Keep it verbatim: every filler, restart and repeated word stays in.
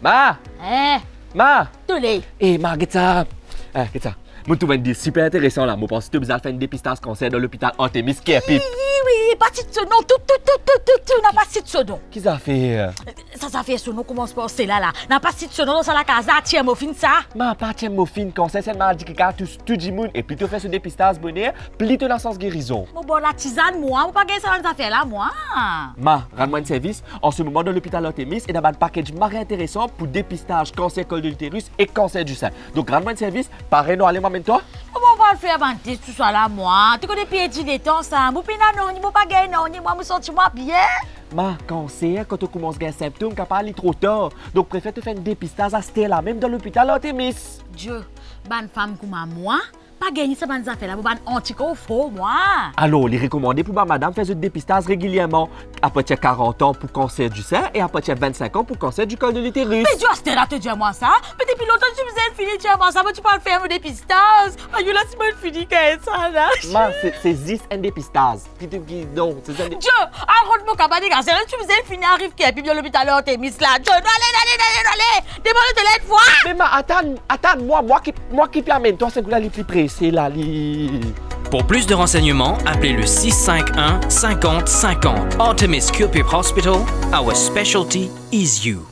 Ma! Eh! Ma! Tole! Eh, ma, get sa! Eh, get sa. Mo trouv enn deal siper interesan la. Mo panse to bizin al fer enn depistaz kanser dan lopital Artemis Care Pip. Wi, wi, wi, pa sit so non, tou, tou, tou, na pa sit so non. Ki zafer? Sa zafer so non koumans par sela la. Na pa sit so non dan sa lakaz la, tir mo finn sa. Ma, pa tir mo finn, kanser se enn maladi ki kapav tous tou dimoun, e pli to fer so depistaz boner, pli to ena sans gerizon. Mo bwar latizann mwa, mo pa gagn sa bann zafer la mwa. Ma, rann mwa enn servis, an se moman dan lopital Artemis, ena bann package mari interesan pou depistaz kanser kol de literis e kanser disin. Donk, rann mwa enn servis, pare nou ale, mo amenn twa. Kouma mo pou al fer bann tes tousala mwa? To kone perdi letan sa, mo pena nanye, mo pa gagn nanye, mwa mo santi mwa bien. Ma, kanser, kan to koumans gagn sinptom, kapav li tro tar. Donk, prefer to fer enn depistaz aster la mem dan lopital Artemis. Dieu, bann fam kouma mwa, pa gagn sa bann zafer la, mo bann antikor for mwa. Alor, li rekomande pou bann madam fer zot depistaz regilierman, apartir karant an pou kanser disin e apartir vennsenk an pou kanser dikol de literis. Me Dieu, aster la to dir mwa sa? Me depi lontan to ti bizin fini dir mwa sa, mo ti pou al fer mo depistaz. Ayo la, si mo fini gagn sa la. Ma, se, se zis enn depistaz. Ki to, ki, non, se zis enn de- Dieu, al rod mo kabann, gazel, to ti bizin fini ariv Care Pip dan lopital Artemis la. Dieu, nou ale, nou ale, nou ale, nou ale. Demann to led fwa. Me ma, atann, atann mwa, mwa ki, mwa ki pe amenn twa, se kouma li pli prese la, li. Pour plus de renseignements, appelez le six cinq un cinquante cinquante. Artemis Care Pip Hospital, our specialty is you.